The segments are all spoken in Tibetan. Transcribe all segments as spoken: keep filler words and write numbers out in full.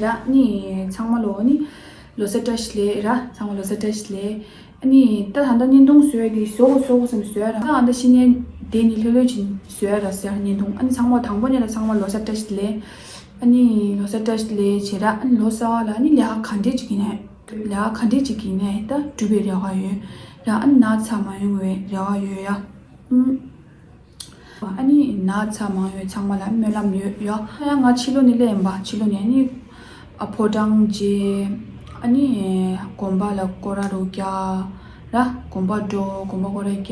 ར་ནི་ཚང་མ་ལོ་ནི་ལོ་གསར་བཀྲ་ཤིས་བདེ་ལེགས་ར། ཚང་མ་ལོ་གསར་བཀྲ་ཤིས་བདེ་ལེགས། ཨ་ནི་ད་ད་ལྟ་བརྙན་ཐུང་བཟོས་དེ་བཟོ་དགོས་བཟོ་དགོས་བསམ་བཟོས་ར། ད་ད་ལྟ་ཤི་ནས་བསྡད་ནི་ལྷོད་ལྷོད་ཅིག་བཟོས་ར་ཟེར་བརྙན་ཐུང་། ཨ་ནི་ཚང་མ་དང་པོ་ནས་ལ་ཚང་མ་ལོ་གསར་བཀྲ་ཤིས་བདེ་ལེགས། ཨ་ནི་ལོ་གསར་བཀྲ་ཤིས་བདེ་ལེགས་བྱེད་ར། ཨ་ནི་ལོ་གསར་བ་ལ་ཨ་ནི་ལས་ཀ་ག་འདྲས་ཅིག་ཡིན་ནའི་ད་གྲུབ་པའི་རེ་བ་ཡོད་ར། ཨ་ནི་ན་ཚ་མ་ཡོང་བའི་རེ་བ་ཡོད་ཡ། ཨུམ། ཨ་ནི་ན་ཚ་མང་ཡོད་ཚང་མ་ལ་སྨོན་ལམ་ཡོད་ཡ། ཡང་ང་ཕྱི་ལོགས་ནས་སླེབས་ཡིན་པ། ཕྱི་ལོགས་ནས་ཨ་ནི་ཨ་ཕོ་བྲང་རྗེ། ཨ་ནི་དགོན་པ་ལ་སྐོར་ར་རུ་རྒྱག་ར། དགོན་པ་འགྲོ། དགོན་པ་སྐོར་ར་རྒྱག་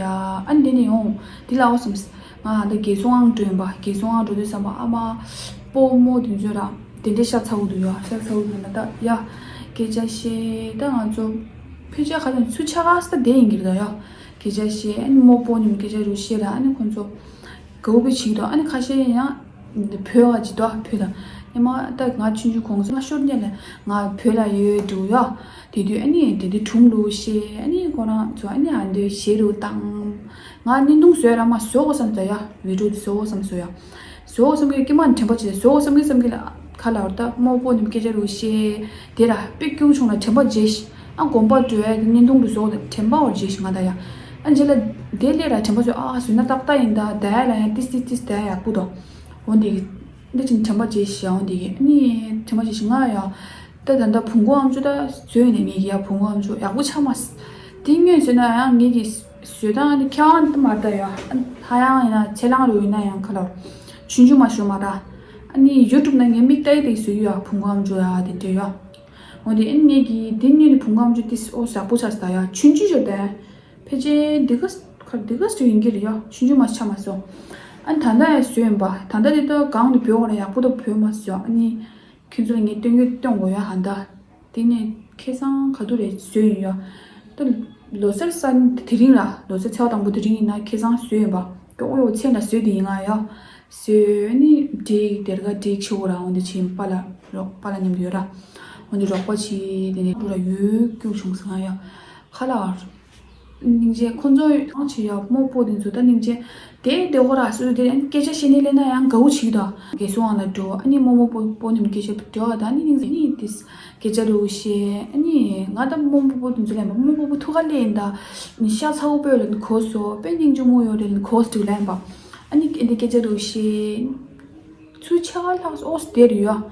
ཨ་ནི་དེ་ནས་ཡོང་། དེ་ལ་འོ་བསམ། ང་འདི་རྒྱལ་སྲུང་ཨང་འགྲོ་ཡིན་པ། རྒྱལ་སྲུང་ཨང་འགྲོ་དུས་ཙམ་པ་ཨ་མ་སྤོ་རྨོ་དེ་ཚོས་ར་དེ་འདྲས་ཤ་ཚ་བོ་འདུག་ཡ། ཤ་ཚ་བོ་འདུག་ན་ད་ཡ། སྐད་ཆ་བཤད་ད་ང་ཚོ་ཕལ་ཆེར་ཁ་ཚང་ཚུ་ཆ་ག་ས་ད་བསྡད་ཡིན་གྱི་རེད་ད་ཡ། སྐད་ཆ་བཤད། ཨ་ནི་རྨོ་སྤོ་རྣམས་སྐད་ཆ་རུ་བཤད་ར། ཨ་ནི་ཁོང་ཚོ་དགའ་བོ་བྱེད་ཀྱི་འདུག་ཨ་ནི་ཁ་ཤས་ཡང་བོད་བ་ཇི་ལྟ་བོད་དང་ཉི་མ་ད་ང་ཆུང་ཆུང་གོང་ས་མ་ཤོར་ཉེ་ལ་ང་བོད་ལ་ཡོད་འདུག་ཡ། དེ་དུས་ཨ་ནི་དེ་དུས་སྒྲུང་རུ་བཤད། ཨ་ནི་ཁོ་རང་ཚོ་ཨ་ནི་ཨ་འདོད་གཞས་རུ་བཏང་། ང་བརྙན་ཐུང་བཟོས་ར་མ་བཟོ་དགོས་བསམ་ད་ཡ། བི་ཌིའོ་དེ་བཟོ་དགོས་བསམ་བཟོ་ཡ། བཟོ་བསམ་གྱི་སྐྱེ་མ་དྲན་པ་བྱེད། བཟོ་བསམ་གྱི་བསམ་གྱི་ལ་ཁ་ལ་བར་ད་རྨོ་པོ་ནི་སྐད་ཆ་རུ་བཤད་དེ་ར་དཔེ་སྐྱུག་བྱུང་ལ་དྲན་པ་བརྗེད་ཤི། ཨ་དགོན་པ་འགྲོ་ཡ་དེ་བརྙན་ཐུང་རུ་བཟོ་དེ་དྲན་པ་བར་བརྗེད་ཤི་ང་ད་ཡ། ཨ་རྗེས་ལ་དེ་ལས་ར་དྲན་པ་བཟོ་ཨ་བཟོས་ན་ཏག་ཏག་ཡིན་ད་ད་ཡ་ལ་ཡ་ཏིས་ཏིས་ཏིས་ད་ཡ་ཡག་པོ་དོ། འོན་ཏེ་འདི་ཅིན་དྲན་པ་བརྗེད་ཤི་ཡ། འོན་ཏེ་ནི་དྲན་པ་བརྗེད་ཤི་ང་ཡ། ད་ད་ལྟ་བུང་གོ་ཨམ་ཅོག་ད་བཟོས་ནས་ངེད་ཀྱི་ཡ་བུང་གོ་ཨམ་ཅོག་ཡག་པོ་ཆགས་མ་སི། དེ་སྔོན་བཟོས་ན་ཡང་ངེད་ཀྱི་བཟོས་སྟངས་ནི་ཁྱེད་རང་ད་མར་ད་ཡ། ཧ་ཡང་ཡིན་ན་ཚེ་རིང་རུ་ཡིན་ན་ཡང་ཁ་ལོ་ཆུང་ཆུང་མ་ཞོ་མ་ད། ཨ་ནི་ཡུ་ཊུབ་ན་ངས་མིག་ལྟ་ཡི་དེ་བཟོས་ཡ་བུང་གོ་ཨམ་ཅོག་ཡ་དེ་འདྲ་ཡ། འོ་དེ་ཨ་ནི་ངེད་ཀྱི་དེ་སྔོན་ནི་བུང་གོ་ཨམ་ཅོག་དེ་ཨོ་ཡག་པོ་ཆགས་སི་ད་ཡ། ཆུང་ཆུང་ཞོ་ད་ཡ། ཕལ་ཆེར་འདི་ག་ཁ་འདི་ག་སི་ཡིན་གྱི་རེད་ཡ། ཆུང་ཆུང་མ་ཆགས་མ་སོང་། ཨ་ནི་ད་ལྟ་ཡ་བཟོས་ཡིན་པ། ད་ལྟ་དེ་ད་གང་དུ་བོད་འོ་ན་ཡག་པོ་ད་བོད་མ་སོང་། ཨ་ནི། ཁྱོད་ཚོ་ལ་ངས་སྟོན་གྱི་སྟོན་དགོས་ཡ་ཧ་ད། དེ་ནས་ཁེ་བཟང་ག་དུས་རེད་བཟོས་ཡིན་ཡ། ད་ལོ་གསར་ས་དེ་རིང་ལ་ལོ་གསར་ཚེས་པ་དང་པོ་དེ་རིང་ཡིན་ན་ཁེ་བཟང་བཟོས་ཡིན་པ། ཀྱོག་ཀྱོག་ཚེས་འདྲ་བཟོས་དེ་ཡིན་ང་ཡ། བཟོས་ནི་འགྲིག་དེར་ག་འགྲིག་ཆེ་བོ་ར། འོན་ཏེ་ཆེ་པ་ལ་རོགས་པ་ལ་མཉམ་དུ་ཡོད་ར། འོན་ཏེ་རོགས་པ་ཆེ་དེ་ནས་ཕུ་ར་ཡོད་སྐྱུག་བྱུང་སོང་ང་ཡ། ཁ་ལ། སྙིང་རྗེ་ཁོ་ཚོ་ཡང་བྱེད་ཡག་རྨོ་པོ་དེ་ཚོ་ད་སྙིང་རྗེ། དེ་དེ་ཧོ་ར་སོ་སོ་དེ་སྐད་ཆ་བཤད་ནས་ལས་ན་ཡང་དགའ་བོ་བྱེད་ཀྱི་འདུག་གེ་སོང་ཨང་ལ་འགྲོ། ཨ་ནི་རྨོ་མོ་པོ་པོ་ནི་སྐད་ཆ་འགྲོ་ད་ནི་སྙིང་རྗེ་ནི་དེ་སྐད་ཆ་རུ་བཤད། ཨ་ནི་ང་ད་རྨོ་མོ་པོ་དེ་ཚོ་ལས་མ་རྨོ་མོ་པོ་ཐུག་ག་ལས་ཡིན་ད་ནི་ཤ་ཚ་བོ་པོ་ལ་ནི་གོ་སོ་པེ་སྙིང་རྗེ་མོ་ཡོད་རེད་ལ་ནི་གོ་སོ་དུ་ལ་ཡིན་པ། ཨ་ནི་འདི་སྐད་ཆ་རུ་བཤད། ཚུར་ཕྱེད་ཀ་ལྷག་ཨོ་སི་དེ་རུ་ཡོད།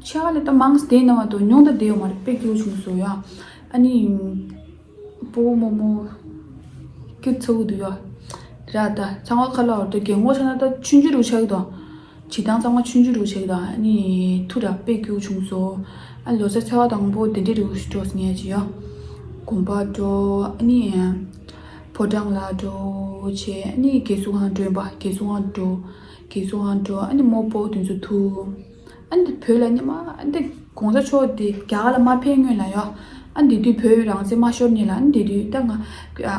ཕྱེད་ཀ་ལས་ད་མང་སི་དེ་ན་བ་དོ་ཉུང་ད་དེ་ཡོད་མ་རེད་པེ་སྐྱིད་བྱུང་སོ་ཡ། ཨ་ནི། པོ་མོ་མོ། སྐྱིད་ཚ་བོ་འདུག་ཡ། ར་ད་ཚང་མ་ཁ་ལ་བར་དུ་རྒན་གོག་ཆགས་ན་ད་ཆུང་ཆུང་རུ་ཆགས་ཀྱི་དང་། བྱེད་སྟངས་ཚང་མ་ཆུང་ཆུང་རུ་ཆགས་ཀྱི་དང་ཨ་ནི་ཐུ་ར་དཔེ་སྐྱིད་བྱུང་སོ། ཨ་ལོ་གསར་ཚེས་པ་དང་པོ་དེ་འདྲས་རུ་འགྲོ་སོང་ངས་ཅི་ཡ། དགོན་པ་འགྲོ་ཨ་ནི། ཕོ་བྲང་ལ་འགྲོ་བྱས་ཨ་ནི་རྒས་གསོ་ཁང་འགྲོ་ཡིན་པ་རྒས་གསོ་ཁང་འགྲོ། རྒས་གསོ་ཁང་འགྲོ་ཨ་ནི་རྨོ་པོ་དེ་ཚོ་ཐུག་ཨ་ནི་བོད་ལ་ཉི་མ་ཨ་ནི་གོང་ས་མཆོག་དེ་རྒྱ་གར་ལ་མ་ཕེབས་སྔོན་ལ་ཡོ། ཨ་ནི་དེ་དུས་བོད་རང་བཙན་མ་ཤོར་ཉིན་ལ་ཨ་ནི་དེ་དུས་ད་ང་ཨ་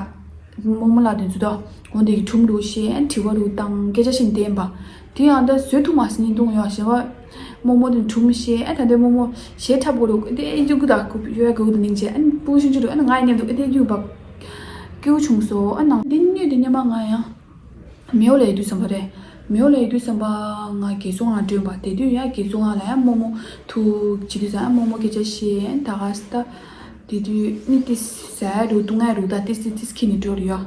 རྨོ་མོ་ལགས་དེ་ཚོ་ད་འོ་དེ་གི་ཁྲུམ་རུ་བཤད་ཨ་ནི་དྲི་བ་རུ་བཏང་སྐད་ཆ་བཤད་བསྡད་པ། དེ་ཡང་ད་བཟོད་ཐུབ་མ་སོང་བརྙན་ཐུང་ཡོ་ཞེས་པ། རྨོ་མོ་དེ་ཁྲུམ་བཤད་ཨ་ད་དེ་རྨོ་མོ་ཞེ་ཁྲབ་གོ་རུ་ཨ་དེ་ཨེ་འཇུག་གི་ད་ཁུ་ཡོ་ཡ་གོ་གི་ད་ནིང་བྱས་ཨ་ནི་སྤུ་ཤིན་ཅི་རུ་ཨ་ནི་ང་ཡི་མཉམ་དུ་ཨ་དེ་རྒྱུག་པ། སྐྱིད་བྱུང་སོ་ཨ་ནང་དེ་ཉོས་དེ་ཉི་མ་ང་ཡང་། མེའོ་ལ་ཡོད་དུས་བསམ་པ་རེད། མེའོ་ལ་ཡོད་དུས་བསམ་པ་ང་རྒས་གསོ་ཁང་བསྐྲུན་པ་དེ་དུས་ཡང་རྒས་གསོ་ཁང་ལ་ཡང་རྨོ་མོ་ཐུག་བྱེད་དུས་ཙང་རྨོ་མོ་སྐད་ཆ་བཤད་ད་ག་ས་ད། དེ་དུས་ནི་དེ་ཟ་རུ་དུ་ང་རུ་ད་ཏིས་ཏིས་ཏིས་ཁྱི་ནི་འགྲོ་རུ་ཡོ།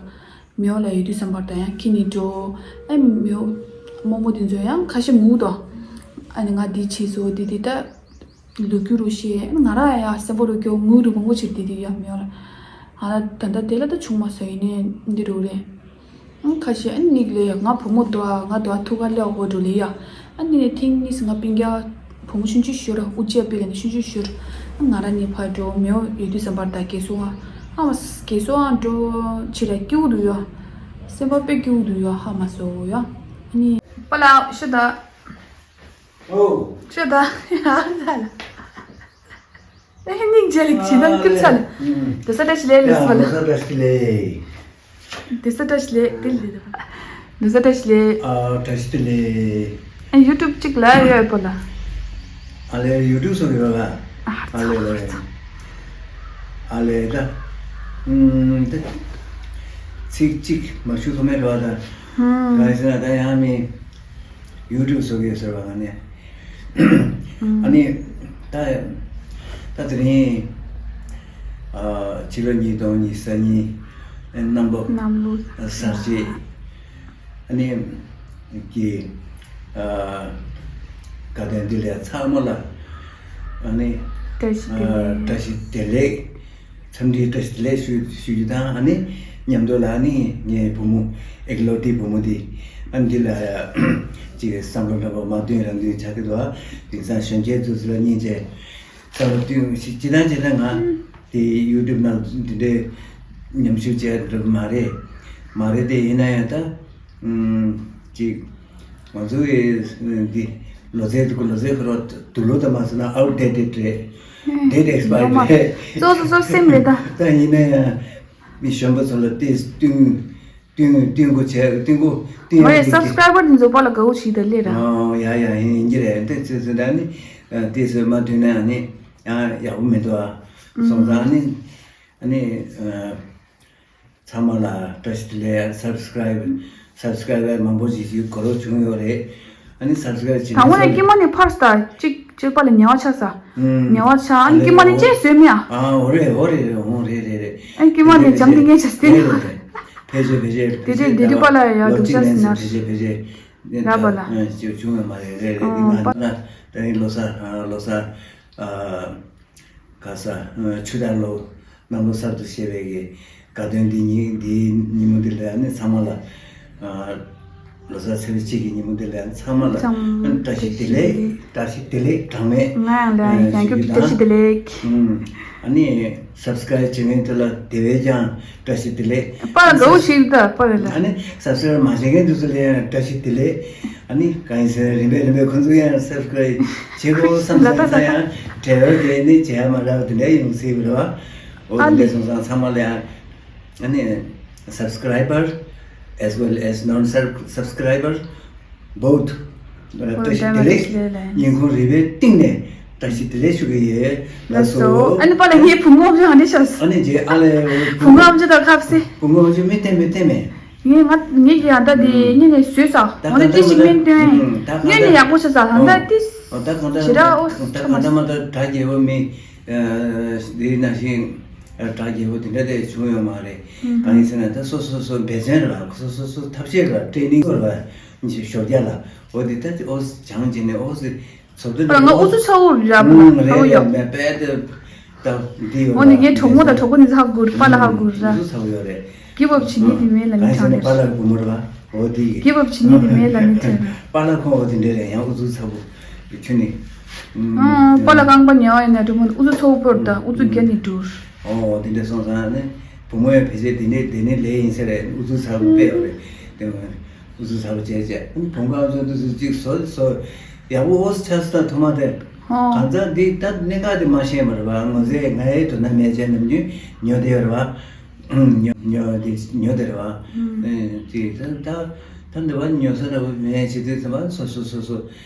མེའོ་ལ་ཡོད་དུས་བསམ་པ་ད་ཡང་ཁྱི་ནི་འགྲོ། ཨ་མེའོ། རྨོ་མོ་དེ་ཚོ་ཡང་ཁ་ཤས་ངུ་དོ། ཨ་ནི་ང་འདི་བྱས་སོ་དེ་དེ་ད། ལོ་རྒྱུས་རུ་བཤད་ང་རང་ཡ་སེམས་པ་རུ་སྐྱོ་ངུ་རུ་མང་པོ་ཕྱིར་དེ་དེ་ཡ་མེའོ་ལ། ང་ལ་ད་ལྟ་དེ་ལ་ད་བྱུང་མ་སོང་ཡིན་ནའི་འདི་རུ་རེད། ཨང་ཁ་ཤས་ཨ་ནི་ལས་ང་བུ་མོ་དོ་ང་དོ་ཐུག་ག་ལས་འོ་འགྲོ་ལེ་ཡ། ཨ་ནི་ཐེངས་གཉིས་ང་སྤུན་ཀྱག་བུ་མོ་ཆུང་ཆུང་ཤོར་ཨུ་ཅེ་པི་ལ་ནི་ཆུང་ཆུང་ཤོར། ང་རང་ནི་ཕར་འགྲོ་མེའོ་ཡོད་དུས་བསམ་པར་ད་རྒས་གསོ་ཨ་མ་རྒས་གསོ་ཨ་འགྲོ་ཕྱིར་སྐྱིད་འདུག་ཡ། སེམས་པ་དཔེ་སྐྱིད་འདུག་ཡ་ཧ་མ་སོ་ཡ། ཨ་ནི་པ་ལགས་ཤོད་ད། ཨོ། ཤོད་ད། ཡ་ད་ལ། ཨེ་སྙིང་རྗེ་ལེགས་ཇི་ལྟར་ཀིར་ཚ་ལེ། ཨ་ལེ། དེ་ས་བཀྲ་ཤིས་ལེགས་ལེགས་ཡ་ཚ་ལེ། དེ་ས་བཀྲ་ཤིས་ལེགས། དེ་ས་བཀྲ་ཤིས་ལེགས་དེ་ལེ་དེ། དེ་ས་བཀྲ་ཤིས་ལེགས། ཨ་བཀྲ་ཤིས་བདེ་ལེགས། ཨ་ཡུ་ཊུབ་གཅིག་ལ་ཡོད་པོ་ལ། ཨ་ལེ་ཡུ་ཊུབ་སོང་ཡོད་ལ། ཨ་ལེ་ལེ། ཨ་ལེ་ད། ཨུམ་ད། ཚིག་གཅིག་མ་ཞུ་ཐུབ་མེད་རོ་ད། ཧུམ། ག་ཟེར་ན་ད་ཡང་མི། ཡུ་ཊུབ་བཟོ་གི་ཟེར་བ་ང་ནས། ཨ་ནི། ད་ད་དེ་རིང་ཨ་ཕྱི་ལོ་ཉིས་སྟོང་ཉི་ཤུ་རྩ་གཉིས་གནམ་ལོ་གནམ་ལོ་གསར་བརྗེ། ཨ་ནི་གི་ཨ་དགའ་སྟོན་འདི་ལ་ཚང་མ་ལ་ཨ་ནི་བཀྲ་ཤིས་བདེ་ཨ་ལེགས། བཀྲ་ཤིས་བདེ་ལེགས། འཚམས་འདྲི་བཀྲ་ཤིས་བདེ་ལེགས་ཞུ་ཞུ་རྒྱུ་དང་། ཨ་ནི་མཉམ་དུ་ལ་ཨ་ནི་ངའི་བུ་མོ་ཨེག་ལོ་ཏི་བུ་མོ་འདི་ཨ་ནི་འདི་ལ་ཅིག་བསམ་བློ་འདྲ་པོ་མ་བཏོན་རང་བཏོན་ཆགས་ཀྱི་འདུག། ཨ་དེང་སང་གཞོན་སྐྱེས་ཚོ་ཚོ་ལ་སྙིང་རྗེ། ད་ལོ་དུས་ཅི་ལྟར་ཅི་ལྟར་ང་དེ་ཡུ་ཊུབ་ནང་འདི་འདྲའི་མཉམ་ཞུགས་བྱས་འགྲོ་གི་མ་རེད། མ་རེད་དེ་ཡིན་ན་ཡང་ད་ཨུམ་ཅིག་ང་ཚོ་གི་འདི་ལོ་ཚད་འདུག་ལོ་ཚད་ཁོ་རང་དུག་ལོག་ད་མ་སོང་ན་outdated་རེད། Date expired་རེད། སོ་སོ་སོ་སེམས་རེད་ད། ད་ཡིན་ན་ཡང་མི་གཞོན་པ་ཚོ་ལ་ཏོག་ཙམ་བསྟུན་བསྟུན་བསྟུན་གོ་བྱས་བསྟུན་གོ་བསྟུན་ཡག་ངའི་གི་སབ་སི་ཀ་རའི་བར་དེ་ཚོ་པཱ་ལགས་དགའ་བོ་བྱེད་ཀྱི་ད་སླེབས་ར། ཨོ་ཡ་ཡ་ཡིན་ཡིན་གྱི་རེད། དེ་ཚོ་ཚོ་ད་ནི་ཨ་དེ་ཚོ་མ་མཐུན་ན་ཨ་ནི་ཡང་ཡག་པོ་མི་འདུག་ཨ། སོང་ཙང་ཨ་ནི་ཨ་ནི་ཨ་ཚང་མ་ལ་བཀྲ་ཤིས་བདེ་ལེགས། སབ་སི་ཀ་རའི་བར་སབ་སི་ཀ་རའི་བར་མང་པོ་ཞིག་ཞིག་གོ་རོགས་བྱུང་ཡོད་རེད། ཨ་ནི་སབ་སི་ཀ་རའི་བྱེད་ད་དངོས་གནས་ཀྱི་མ་ནི་ཕར་སྟ་གཅིག་གཅིག་པ་ལ་ཉེ་བ་ཆགས་ས། ཉེ་བ་ཆགས། ཨ་ནི་ཀྱི་མ་ནི་ཅེས་བཟོས་མི་ཡ། ཨ་འོ་རེད་འོ་རེད་རེད་འོ་རེད་རེད་རེད། ཨ་ནི་ཀྱི་མ་ནི་འཇམ་ཐིང་ངེ་ཆགས་སྟེ། རེད་རེད་རེད། ཕལ་ཆེར་ཕལ་ཆེར་དེ་དེ་དེ་དུས་པ་ལ་ཡ་ལོ་གཅིག་ནས་ཕལ་ཆེར་ཕལ་ཆེར་ར་པ་ལ་ཅིག་བྱུང་ཡོད་མ་རེད། རེད་རེད། འདི་ང་ན་ད་ནི་ལོ་གསར་ལོ་གསར་ག་ས་ཆུ་དང་ལོ་གནམ་ལོ་གསར་དུ་བཞད་པའི་གི་དགའ་སྟོན་འདི་ཉིན་འདིའི་ཉིན་མོ་འདི་ལ་ནི་ཚང་མ་ལ་ལོ་གསར་ཚེས་པ་གཅིག་གི་ཉིན་མོ་འདི་ལ་ཚང་མ་ལ་ཚང་མ་བཀྲ་ཤིས་བདེ་ལེགས། བཀྲ་ཤིས་བདེ་ལེགས་གྲངས་མེད་ང་ཡང་ལ་ཡང་ཞུ་རྒྱུ་དང་། བཀྲ་ཤིས་བདེ་ལེགས། ཨ་ནི་སབ་སི་ཀ་རའིབ་བྱེད་མཁན་དེ་ལ་དེ་བས་ཀྱང་བཀྲ་ཤིས་བདེ་ལེགས། པར་དགའ་བོ་ཞིག་ད་པར་ལ། ཨ་ནི་སབ་སི་ཀ་རའིབ་མ་བྱེད་མཁན་དེ་ཚོ་ལ་ཡང་བཀྲ་ཤིས་བདེ་ལེགས། ཨ་ནི་གང་ཡིན་ཟེར་ན་རིམ་པས་རིམ་པས་ཁོང་ཚོ་ཡང་སབ་སི་ཀ་རའིབ་བྱེད་དགོས་བསམ་བསམ་ཚང་ཡང་བྲེལ་བ་དེ་ནི་བྱེད་ཡ་མ་རག་དེ་འདྲ་ཡོང་སྲིད་པ་རེད་བ། འོ་དེ་འདྲ་སོང་ཙང་ཚང་མ་ལ་ཡང་ཨ་ནི་subscriber as well as non subscriber both བཀྲ་ཤིས་བདེ་ལེགས། ཉིན་གུང་རིལ་བའི་སྟེང་ནས་བཀྲ་ཤིས་བདེ་ལེགས་ཞུ་གི་ཡོད། ལགས་སོ། ཨ་ནི་པཱ་ལགས་ངའི་བུ་མོ་ཨམ་ཅོག་ཨ་འདྲ་ཤག་ཨ་ནི་རྗེས་ཨ་ལས་བུ་མོ་ཨམ་ཅོག་དང་ཁ་བསེ། བུ་མོ་ཨམ་ཅོག་མི་བསྟན་མི་བསྟན་མེད། ངས་ང་ངས་ཀྱི་ཡང་ད་དེ་ཉིན་ནས་བཟོས་ས་འོ་ན་ཏི་ཞིག་མིན་སྟོན། ཉིན་ནས་ཡག་པོ་བྱས་ས་ད་ད་ཏི་ད་གང་ལྟར་ཞེ་དྲག་ཨོ་ད་ཁ་གང་མ་ལྟར་མ་ལྟར་གྲ་རྒྱས་པོ་མི་འདི་ནང་བཞིན་གྲ་རྒྱས་པོ་དེ་འདྲ་དེ་བྱུང་ཡོད་མ་རེད། གང་ཡིན་ཟེར་ན་ད་སོ་སོ་སོ་འབད་བརྩོན་རེད་བ། སོ་སོ་སོ་ཐབས་ཤེས་རེད་བ། ཊེ་ནིང་རེད་བ། ཞོགས་རྒྱ་ལ་འོ་དེ་ད་ཨོ་སྦྱངས་བྱས་ནས་ཨོ་སི། ཚོགས་འདུ་ཨ་ང་ཨུ་ཚུགས་ཚ་བོ་ར་བོ་ཧ་བོ་ཡོད། ཨུ་ཚུགས་ཚ་བོ་ར་བོ་ཡོད། ཨོ་ནི་ངའི་གྲོགས་མོ་དང་གྲོགས་པོ་ནི་ཧ་གོ་ར་པཱ་ལགས་ཧ་གོ་ར། ཨུ་ཚུགས་ཚ་བོ་ཡོད་རེད། གི་བབ་བྱེད་ནི་དེ་མེད་ལ་ནི་ཁྲང་རེད། པཱ་ལགས་བུ་མོ་ར་བ་འོ་དེ་གི་གི་བབ་བྱེད་ནི་དེ་མེད་ལ་ནི་ཁྲང་རེད། པཱ་ལགས་ཁོང་འོ་དེ་འདྲ་རེད། ཡང་ཨུ་ཚུགས་ཚ་བོ་ཁྱོད་ནི། ཨ་པཱ་ལགས་རྐང་པ་ཉལ་བ་ཡིན་ན་གྲོགས་མོ་ཨུ་ཚུགས་ཚ་བོ་བོར་དང་ཨུ་ཚུགས་རྒྱ་ནི་འགྲུར། ཨོ་དེ་འདྲ་སོང་ཙང་ནི་བུ་མོ་ཡང་ཕལ་ཆེར་དེ་ནས་དེ་ནས་ལས་ཡིན་ས་རེད། ཨུ་ཚུགས་ཚ་བོ་དཔེ་ཡོད་རེད་དེ། ཨུ་ཚུགས་ཚ་བོ་བྱས་བྱས་བུམ་ཁང་ཚོ་འདུ་སུ་གཅིག་བཟོ་བཟོ་ཡག་པོ་ཨོ་ཆ་སུ་ད་ཐོག་མ་དེ་ཧོ། གང་ཚང་འདི་ད་གནད་འགག་དེ་མ་ཤེས་པ་རེད་བ། ངོ་ཚེ་ང་ཡི་དོ་ན་མེད་བྱས་ནམ་རྒྱུན་ཉོ་དེ་ཡོད་རེད་བ། ཉོ་ཉོ་དེ་ཉོ་དེ་རེད་བ། ཨེ་དེ་ད་ད་ད་འདི་བ་ཉོ་ས་འདྲ་བོ་མེད་བྱེད་དུས་ཙམ་པ་སོ་སོ་སོ་སོ་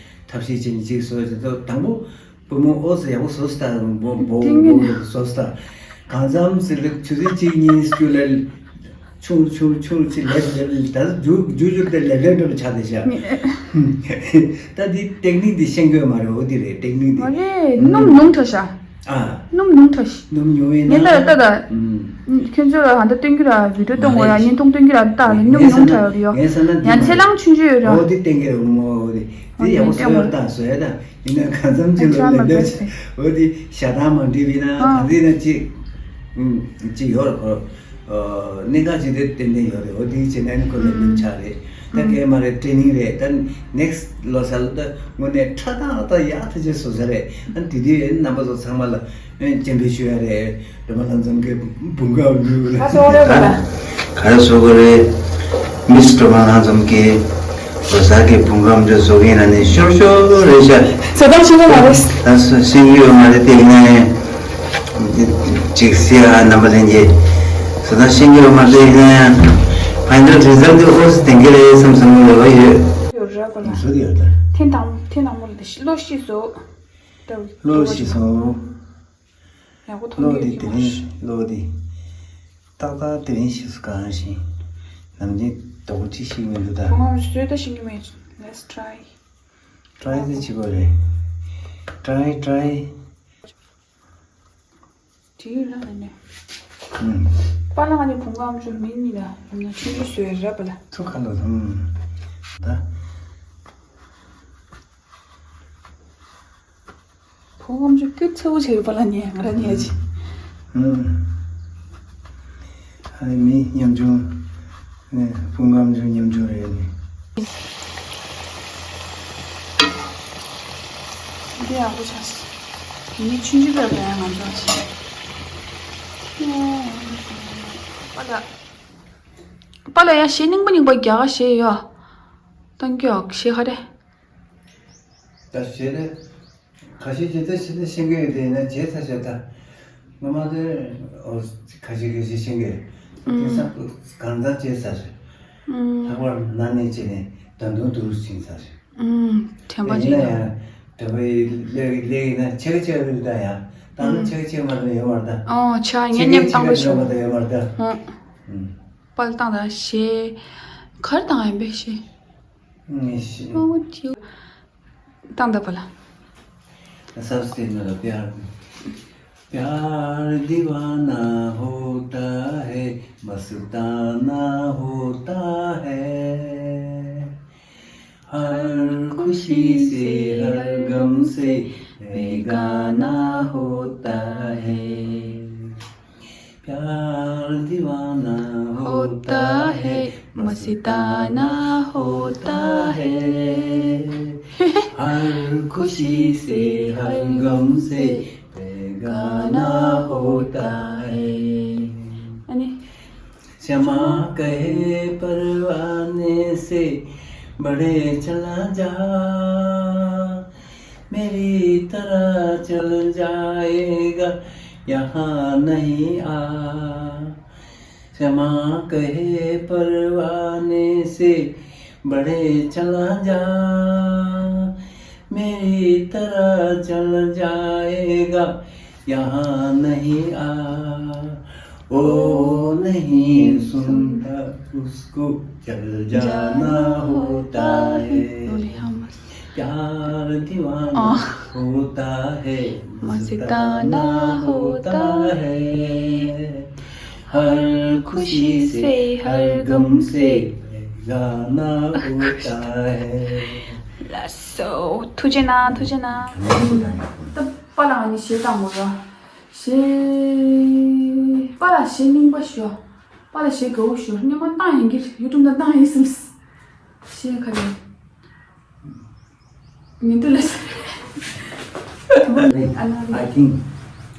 ཐབས་ཤེས་བྱས་ནས་གཅིག་བཟོ་བྱེད་དོ། དང་པོ་བུ་མོ་ཨོ་ཟེར་ཡག་པོ་བཟོ་སྟངས་བོ་བོ་ཏིང་ངེ་བོ་ནས་བཟོ་སྟངས་གང་འཚམ་ཟེར་ལེ་ཆུ་ཚོད་གཅིག་གཉིས་སྐྱོ་ལེ་ཆུང་ཆུང་ཆུང་ཆེ་ལེབ་ལེབ་ད་རྒྱུ་རྒྱུ་རྒྱུ་དེ་ལེབ་ལེབ་འགྲོ་ཆགས་བསྡད་ཤག་ད་འདི་ཏེག་ནིག་འདི་ཤེས་དགོས་མ་རེད། འོ་འདི་རེད་ཏེག་ནིག་འདི། མ་རེད་སྣུམ་ཉུང་དྲགས་ཤག་ཨ། སྣུམ་ཉུང་དྲགས་ཤག་སྣུམ་ཉུང་བས་ན། ངས་ལྟ་ལྟ་ད། ཨུམ། ཁྱོད་ཚོ་ལ་ཧ་ད་སྟོན་གྱི་ར་བི་ཌིའོ་སྟོན་དགོས་ཡ་མ་རེད། བརྙན་ཐུང་སྟོན་གྱི་ར་ད་སྣུམ་ཉུང་དྲགས་ཡོད་རེད་ཡོ། ངས་ཟེར་ན་ཡང་ཚད་ལོང་ཆུང་ཆུང་ཡོད་ར། འོ་འདི་སྟོན་གྱི་རེད་མོ། འོ་འདི་འདི་ཡག་པོ་བཟོས་ཡོད་ད་བཟོས་ཡ་ད། ཡིན་ན་གང་འཚམ་ཅིག་ལ་ལེབ་ལེབ་བྱས། འོ་འདི་ཞག་དང་མ་འགྲིག་པས་ན་གང་འདྲ་ན་ཅིག་ཨུམ། ཅིག་ཡོད་རེད་ཁོ། ཨ། གནད་འགག་ཅིག་དེ་ཏན་ཏན་ཡོད་རེད། འོ་འདི་བྱས་ན་ནི་ཁོ་ལེབ་ལེབ་ཆགས་རེད། ད་ཨུམ། གས་མ་རེད་ཊེ་ནིང་རེད། ད་ནེག་སི་ལོ་གསར་ལ་ད་དངོས་གནས་ཁྲ་ཐག་ཐག་ཡག་ཐག་ཆོད་བཟོ་ས་རེད། ཨ་འདི་དུས་རྣམ་པ་ཚོ་ཚང་མ་ལ་སྤྱན་འབུལ་ཞུ་ཡ་རེད། སྒྲོལ་མ་ལྷ་འཛོམས་ཀྱི་བུམ་ཁ་འོག་ལ་ཨ་སོ་རེད་པ་ལ། ག་རེ་བཟོ་དགོས་རེད། མིས་སྒྲོལ་མ་ལྷ་འཛོམས་ཀྱིས་ལོ་གསར་གྱི་བུམ་ཁ་འདི་བཟོ་གི་ཡིན་ན་ནི་ཤོར་ཤོར་རེད་ཤག་བཟོ་སྟངས་ཤེས་ཀྱི་མ་རེད། ད་སུ་ཤེས་ཀྱི་ཡོད་མ་རེད་དེ་ཡིན་ན་ཡང་ཅིག་སི་ཨ་རྣམ་པ་ལྷན་རྒྱས་བཟོ་སྟངས་ཤེས་ཀྱི་ཡོད་མ་རེད་དེ་ཡིན་ན་ཡང་ཕ་ཡིན་ད་རི་ཛལ་འདི་ཨོ་སི་ལྡན་གྱི་རེད་བསམ་བསམ་བློ་ལ་ཡོད། ཡོད་རེད་པ་ལ། བཟོ་གི་ཡོད་ད། ཐེངས་དང་ཐེངས་དང་པོ་ལ་དེ་ཤི་ལོ་ཤི་བཟོ། ལོ་ཤི་བཟོ། ཡག་པོ་མཐོང་གི་ཡོད་ཀྱི་མ་རེད། གློག་འདི་ཏག་ཏག་དེ་རིང་ཞིག་སུ་གང་ཞིག་ནམ་རྒྱུན་དོག་པོ་ཅི་ཞིག་མི་འདུག་ད། ཁོང་རང་བཟོས་ད་ཤེས་ཀྱི་མེད། Let's try. Try་ཟེར་བྱེད་དགོས་རེད། Try, try. དེ་ཡོད་ན་ཨ་ནི། ཨུམ། པཱ་ལགས་ཨ་ནི་བུ་ག་ཨམ་ཅོག་མིན་ནི་ལ་ཡོང་ན་ཆུང་ཆུང་བཟོས་ར་པཱ་ལགས། ཚུ་ཁ་ལོ་ཨུམ། ད། བུ་ག་ཨམ་ཅོག་སྐྱུར་ཚ་བོ་བྱས་ཡོད་པཱ་ལགས་ནི་ང་ར་ནི་ཨ་ཅི། ཨུམ། ཨ་ནི་མི་ཉམ་ཆུང་ནི་བུ་ག་ཨམ་ཅོག་ཉམ་ཆུང་རེད་ནི། འདི་ཡག་པོ་ཆགས་སོང་། དེ་ནི་ཆུང་ཆུང་བས་ཀྱང་ང་ཚོ་བྱེད། པཱ་ལགས། པཱ་ལགས་ཡ་གཞས་རྙིང་པ་རྙིང་པ་རྒྱ་གར་གཞས་ཡོད། གཏང་རྒྱུ་ཡོད་གཞས་ག་རེ། ད་གཞས་ནི་ཁ་ཤས་ཀྱིས་ད་ཤེས་ནི་ཤེས་ཀྱི་ཡོད་དེ་ཡིན་ན་བྱས་ཚར་བྱས་ད། ངོ་མ་དེ་ཨོ་ཁ་ཤས་ཁ་ཤས་ཤེས་ཀྱི་ཡོད། དེང་སང་གང་ལྟར་བྱས་ཚར་བྱས། ལྷག་པར་ན་ནས་བྱས་ནས་ད་དུང་དུ་རུ་ཕྱིན་ཚར་བྱས། ཨུམ། དྲན་པ་ཡིན་ཅིག་ན་ཡང་དྲན་པ་ཡི་ལེགས་ལེགས་ཡིན་ན་ཆེ་ག་ཆེ་ག་རེད་ད་ཡང་ད་ནི་ཆེ་ག་ཆེ་ག་མ་རེད་ཡོད་མ་རེད་ད། ཨོ་ཆ་ཆེ་ངས་ག་ཉམས་ཆེ་བཏང་ག་པ་ཆེ་ག་ཞོག་མ་རེད་ཡོད་མ་རེད་ད། ཨུམ། པཱ་ལགས་བཏང་ད་གཞས་ག་རེ་བཏང་ཡིན་པས་གཞས། ངས་ཤེས། ཨོ་ཐིའུ། བཏང་ད་པཱ་ལགས། ས་སེ་ན་ལ་པྱར། प्यार दीवाना होता है, मस्ताना होता है। हर खुशी से, हर गम से बेगाना होता है। प्यार दीवाना होता है, मस्ताना होता है। हर खुशी से, हर गम से बेगाना होता है। अनि क्षमा कहे परवाने से बड़े चला जा, मेरी तरह चल जाएगा, यहाँ नहीं आ। क्षमा कहे परवाने से बड़े चला जा, मेरी तरह चल जाएगा, यहाँ नहीं आ। ओ नहीं सुनता उसको चल जाना होता है। प्यार दीवाना होता है, मस्ताना होता है। हर खुशी से, हर गम से बेगाना होता है। ལགས་སོ། ཐུགས་རྗེ་གནང་། ཐུགས་རྗེ་གནང་། ད་པཱ་ལགས་ནི་གཞས་བཏང་མོ་ར། གཞས། པཱ་ལགས་གཞས་རྙིང་པ་ཞུ། པཱ་ལགས་གཞས་དགའ་བོ་ཞུ། སྔོན་མ་བཏང་ཡིན་གྱི་ཡུ་ཊུབ་ནང་བཏང་ཡིན་སམ། གཞས་ག་རེ། མི་འདུག་ལ། ཨ་ན་རི། I think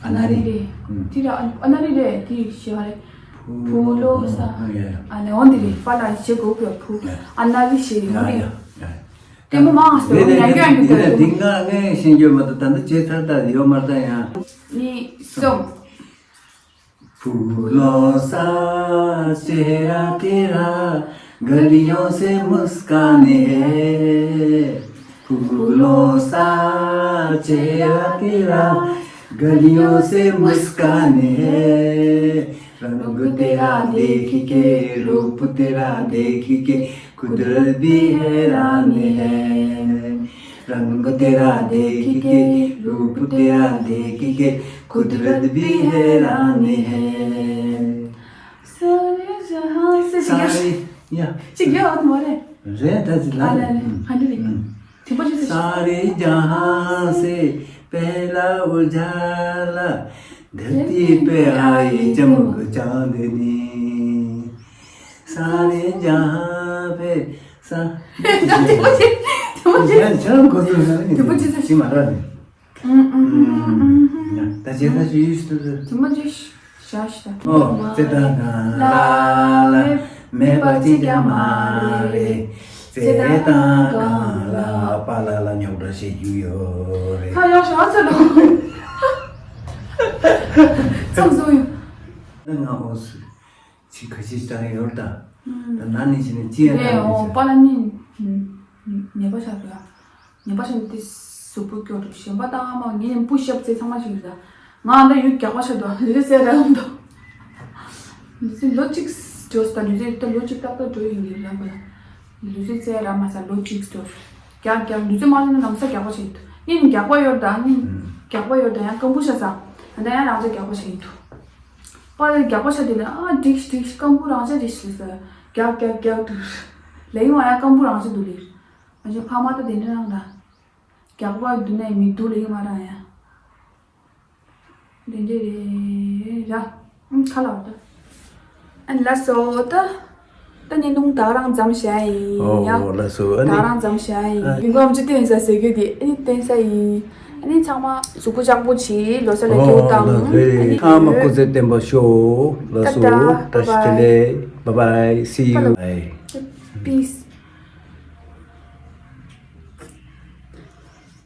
ཨ་ན་རི། ཨ་ན་རི་རེད། ཨུམ། དེ་ར་ཨ་ན་རི་རེད། དེ་གཞས་ག་རེ། བུ་ལོ་ས། ཨ་ཡ་ཡ། ཨ་ནི་འོ་འདི་རེད། པཱ་ལགས་གཞས་དགའ་བོ་བུ། ཡ། ཨ་ན་རི་གཞས་རེད། ཡ་འོ་རེད། ཡ་ཡ། ལྟད་མོ་མང་ང་ཟེར་བ་ཉན་རྒྱུ་ཡང་འདུག་ད་འདི་འདི་སྔ་ངས་ཤེས་རྒྱུ་མ་གཏོགས་ད་འདི་བྱས་ཚར་ད་ཡོད་མ་རེད་ད་ཡང་། གཉིས་གསུམ། फूलों सा चेहरा तेरा गलियों से मुस्कान है। फूलों सा चेहरा तेरा गलियों से मुस्कान है। रंग तेरा देख के रूप तेरा देख के कुदरत भी हैरान है। रंग तेरा देख के रूप तेरा देख के कुदरत भी हैरान है। सारे जहां से सारे या चिगिया और मोरे। रे ད་ཅི་ལ། ཨ་ལ་ལ། ཧ་འདི་རེད། དེ་པོ་ཅི་ཟེར། सारे जहां से पहला उजाला धरती पे आई चमक चांदनी। सारे जहां पे ས། དེ་པོ་ཅི་དེ་པོ་ཅི། ཡང་ཆང་གོ་ཚོད་ཟ་ནི་དེ་པོ་ཅི་ཟེར། ཅི་མ་ར་ནི། ད་ཅི་ད་ཅི་ཡུས་ཏུ་དེ་པོ་ཅི་ཤ་ཤ། ཨོ་ཙེ་ད་ག་ལ་ལ་མེད་པ་ཅི་ཀྱང་མ་རེད། ཙེ་ད་ག་ལ་པ་ལ་ལ་ཉོག་འདྲ་བྱེད་རྒྱུ་ཡོད་རེད། ཁ་ཡོག་ཤ་ཚོད་དོ། ཚང་བཟོ་ཡོད། ང་འོ་སུ། ཅི་ཁ་ཤས་ཀྱང་ཡོད་ད། ད་ན་ནི་ཅི་ནི་ཅི་ཡང་ད་ནི་ཅི། པ་ལ་ནི་ཉེས་པ་ཆགས་པ། ཉེས་པ་ཆགས་ནི་དེ་གཟུགས་པོ་སྐྱོ་འགྲོ་ཞེན་པ་བཏང་མ་ངས་ནི་སྤུ་ཤབ་ཚེ་ཚང་མ་ཞིག་རེད་ད། ང་ཨ་ད་ཡུལ་རྒྱག་པ་ཆགས་འདུག་ལུས་རྩལ་ར་ཡོང་འདུག་ལུས་རྩལ་ལོ་གཅིག་འགྲོ་སོང་ད་ལུས་རྩལ་ད་ལོ་གཅིག་ཏག་ཏག་འགྲོ་ཡོང་གི་རེད་ར་པ་ལ། ལུས་རྩལ་རྩལ་ར་མ་ས་ལོ་གཅིག་འགྲོ་སོང་། རྒྱག་རྒྱག་ལུས་རྩལ་མ་ལ་ན་ལམ་སང་རྒྱག་པ་ཆགས་འདུག་ངས་ནི་རྒྱག་པ་ཡོད་ད་ནི། རྒྱག་པ་ཡོད་ད་ཡང་སྐམ་པོ་ཆགས་སོང་། ད་ཡང་རང་ཅག་རྒྱག་པ་བྱེད་ཀྱི་འདུག་པ་ལ་རྒྱག་པ་བྱ་དེ་ལ་ཨ་འགྲིག་འགྲིག་སྐམ་པོ་རང་ཅག་རེད་ཤི་ཟེར། རྒྱག་རྒྱག་རྒྱག་འདུག་ལས་ཡོང་བ་ཡང་སྐམ་པོ་རང་ཅག་འདུག་ལས། ང་ཚོ་ཕ་མ་ད་དེ་འདྲ་རང་ལ་རྒྱག་པ་འདུག་ནས་མི་འདུག་ལས་ཡོང་བ་རང་ཡང་དེ་འདྲ་རེད་ར། ཨང་ཁ་ལག་ད། ཨ་ནི་ལ་སོ་ད། ད་ཉིན་དུང་ད་རང་འཛམ་བྱ་ཡིན་ཡ། ཨོ་ལ་སོ་ཨ་ད་ནི་རང་འཛམ་བྱ་ཡིན། ཨ། ཡིན་གོམ་ཅི་བསྟན་ས་ཟེར་རྒྱུ་དེ་ཨ་ནི་བསྟན་ས་ཡིན། ཨ་ནི་ཚང་མ་གཟུགས་པོ་ཅག་པོ་བྱེད་ལོ་ས་ལ་ཨོ་སྐྱོ་ལ་དང་སོ་ཨ་ནི་ཚང་མ་སྐུ་ཚེ་བརྟན་པ་ཤོག་ལ་སོ། ད་ད་ད་ད་ཤི་ལེ། Bye bye, see you. Bye. Peace.